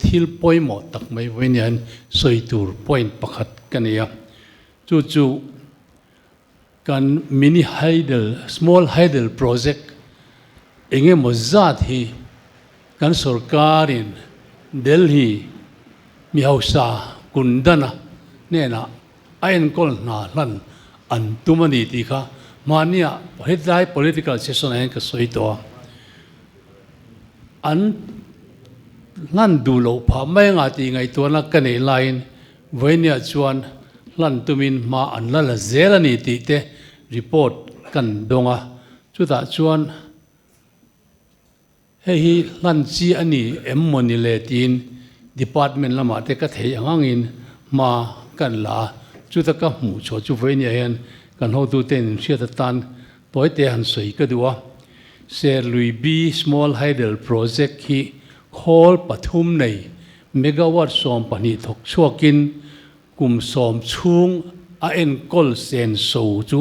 Thil pawimawh tak mai vawiin hian sawi tur point pakhat ka nei a, chu chu kan mini hydel, small hydel project eng emaw zat hi kan sorkarin Delhi mi hausa Kundana hnenah a enkawl hna hlan an tum a ni tih kha mahnia hetlai political session ah hian ka sawi tawh a. An hlan duh loh phah mai anga tih ngaihtuahna ka neih laiin vawinia chuan hlan tumin hma an la la zel a ni tih te report kan dawng a. Chutah chuan hei hi hlan chi a ni em maw ni le tiin department lamah te ka theih ang angin hma kan la a. Chuta ka hmuh chhuah chu vawinia hian kan hotute in hriat atan Tawite han sawi ka duh a, Serlui B Small Hydel Project hi khawl pathum nei megawatt 12 thawk chhuakin kum 10 chhung a enkawl sen so chu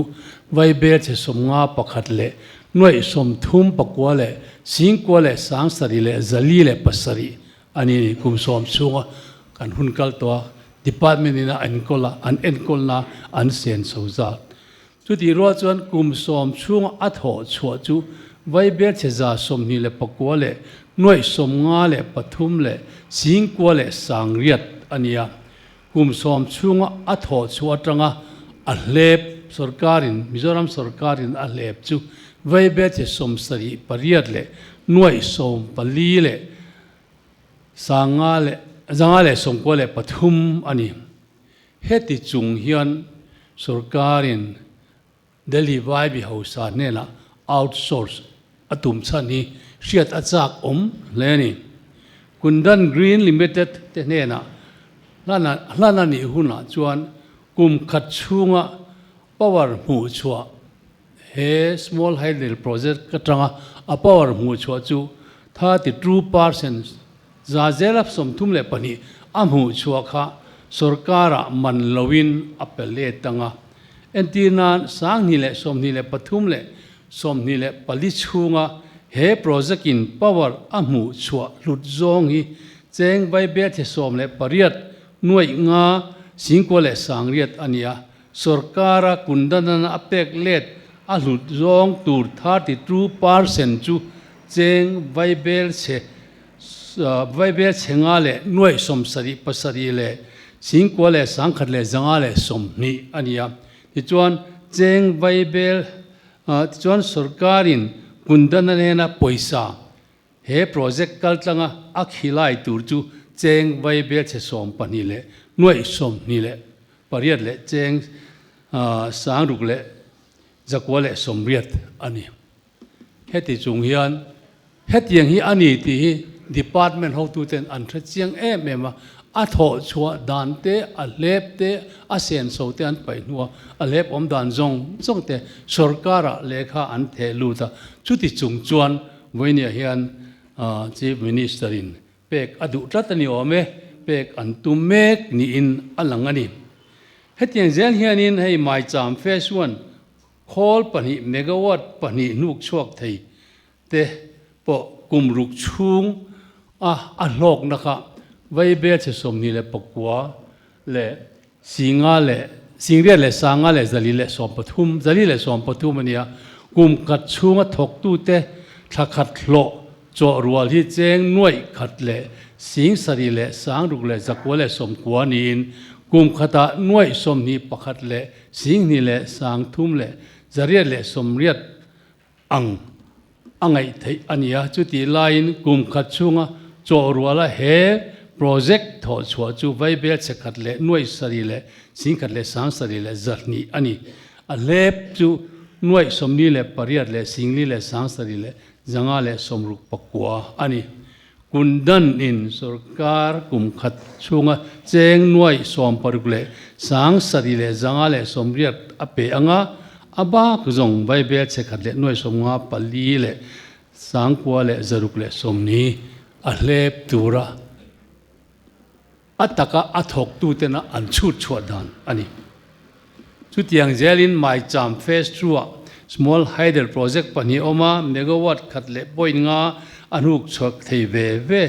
vaibel chhe 51 leh nuaih 39 leh 9,000 leh 7 leh 407 a ni ni. Kum 10 chhunga kan hun kal tawh a, department in a enkawl a, an enkawlna an sen so zat. Chutih rual chuan kum 10 chhunga a thawh chhuah chu vaibel chhe 29 leh nuaih 53 leh 9,000 leh 800 a ni a. Kum 10 chhunga a thawh chhuah atanga a hlep sorkarin, Mizoram sorkarin a hlep chu vaibel chhe 78 leh nuaih 14 leh 500 leh 593 a ni. Heti chung hian sorkarin Delhi Vaibi hausa hnenah outsource a tum chhan hi hriat a chak awm hle a ni. Kundan Green Limited te hnenah hlan a nih hunah chuan kum khat chhunga power hmuh chhuah he Small Hydel Project atanga a power hmuh chhuah chu 32% 32% a hmuh chhuah kha sorkarah man loin a pe let ang a. Entir nan 2023 leh 24 chhunga he project in power a hmuh chhuah hlut zawng hi cheng vaibel the 18 nuaih nga 9,000 leh 800 a ni a. Sorkara kundanana a pek let a hlut zawng tur 32% chu cheng vaibel chhe vaibel chhe nga leh nuaih 77 leh 9,000 leh 100 leh 520 a ni a. Tichuan, cheng vaibel tichuan sorkarin kundana nena pawisa he project kaltlanga a khilai tur chu cheng vaibel chhe 12 leh nuaih 28 leh cheng 600 leh 980 leh 80 a ni. Heti chung hian hetiang hi a ni tih hi department hotuten an hre chiang em em a, a thawh chhuah dan te, a hlep te, a senso te an paih hnu a, a hlep awm dan zawng zawng te sorkarah lehkha an theh lut a, chuti chung chuan vawinia hian Chief Minister in pek a duh tlat a ni awm e, pek an tum mek niin a lang a ni. Hetiang zel hianin hei Maicham Phase One Khawl pahnih megawatt pahnih hnuk chhuak thei te pawh kum ruk chhung a a hlawkna kha vaibel chhe 29 leh 500 leh 800 leh 500 leh 413 413 a nia. Kum khat chhunga thawktute thla khat hlawh chawh rual hi cheng nuaih khat leh 7,000 leh 600 leh 900 leh 90 niin kum khatah nuaih 21 leh 2,000 leh 3,000 leh 880 leh ang a ngaih theih a ni a. Chutih laiin kum khat chhunga chawh ruala he project thawh chhuah chu vaibel chhe khat leh nuaih sarih leh 1,000 leh 700 leh 200 a ni. A hlep chu nuaih 48 leh 4,000 leh 700 leh 500 leh 69 a ni. Kundan in sorkar kum khat chhunga cheng nuaih 60 leh 700 leh 500 leh 80 a pe ang a, a bak zawng vaibel chhe khat leh nuaih 54 leh 9,000 leh 600 leh 20 a hlep tura a taka a thawktutena an chhut chhuah dan a ni. Chutiang zelin Maicham Phase Two-ah Small Hydel Project pahnih awm a, megawatt khat leh point nga a hnuk chhuak thei ve ve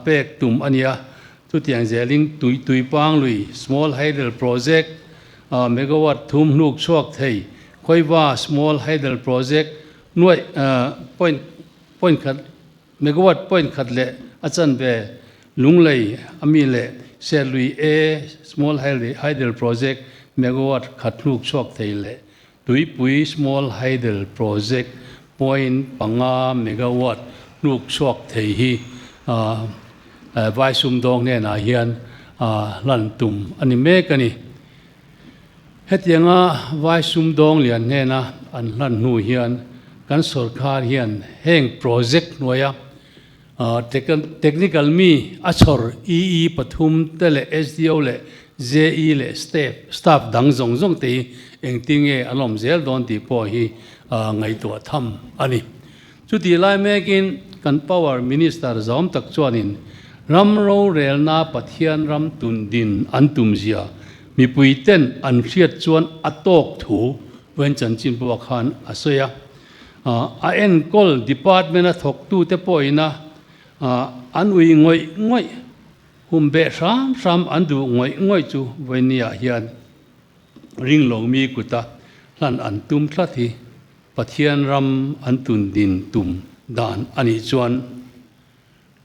pek tum a ni a. Chutiang zelin tui tuipang lui Small Hydel Project megawatt thum hnuk chhuak thei Khawiva Small Hydel Project nuaih point point khat Megawatt point khat leh a chanve Lunglei a mi leh Serlui A Small Hydel Project megawatt khat hnuk chhuak thei leh Tuipui Small Hydel Project point panga megawatt hnuk chhuak thei hi vai sumdawng hnenah hian hlan tum a ni mek a ni. Hetianga vai sumdawng lian hnena an hlan hnu hian kan sorkar hian heng project hnuaia technical mi a chhawr EE pathum te leh SDO leh JE leh staff dang zawng zawng te hi engtinge an awm zel dawn tih pawh hi ngaihtuah tham a ni. Chutih lai mekin kan Power Minister zawm tak chuanin ram rorelna Pathian ram tun din an tum zia mipui ten an hriat chuan a tawk thu Wen chanchin pawh khan a sawi a. A enkawl department a thawktute pawhina an ui ngawih ngawih hum beh hram hram an duh ngawih ngawih chu vawinia hian ring lo mi kuta hlan an tum tlat hi Pathian ram an tun din tum dan a nih chuan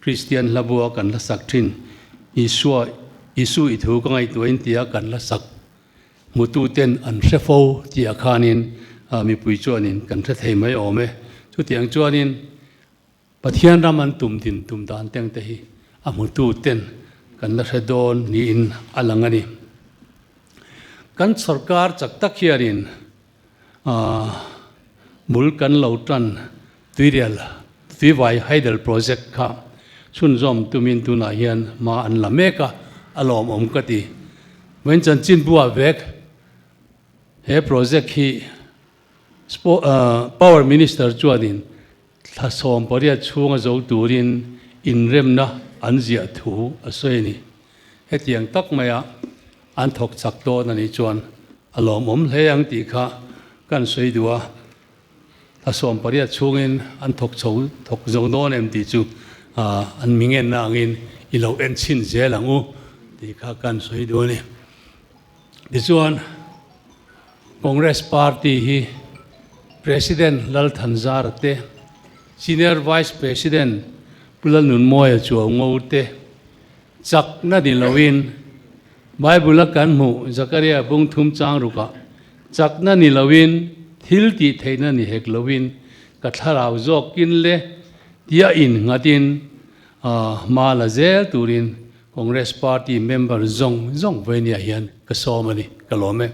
Kristian hlabua kan la sak thin Isua Isu i thu ka ngaihtuahin tia kan la sak hmututen an hre fo tih ah khanin mipui chuanin kan hre thei mai awm e. Chutiang chuanin Pathian ram an tum din tum dan teng te hi a hmututen kan la hre dawn niin a lang a ni. Kan sorkar chak tak hianin Bul kan lo tan tuirial tuivai hydel project kha chhunzawm tumin tunah hian hma an la mek a, a lawmawm ka ti. Vawiin chanchin buah vek he project hi Power Minister chuanin thla 18 chhunga zo turin inremna an ziah thu a sawi a ni. Hetiang tak maia an thawk chak dawn a nih chuan a lawmawm hle ang tih kha kan sawi duh a, thla 18 chhungin an thawk chho thawk zo dawn em tih chu an mi ngenna angin i lo en chhin zel ang u tih kha kan sawi duh a ni. Tichuan Congress Party hi President Lal Thanzara te, Senior Vice President Pu Lalnunmawia Chuaungo te, Chakna ni loin Bible-a kan hmuh Zakaria bung thum chang rukah chakna ni loin thil tih theihna ni hek loin ka thlarau zawkin le tia innghatin hma la zel turin Congress Party member zawng zawng Vainia hian ka sawm a ni. Ka lawm e.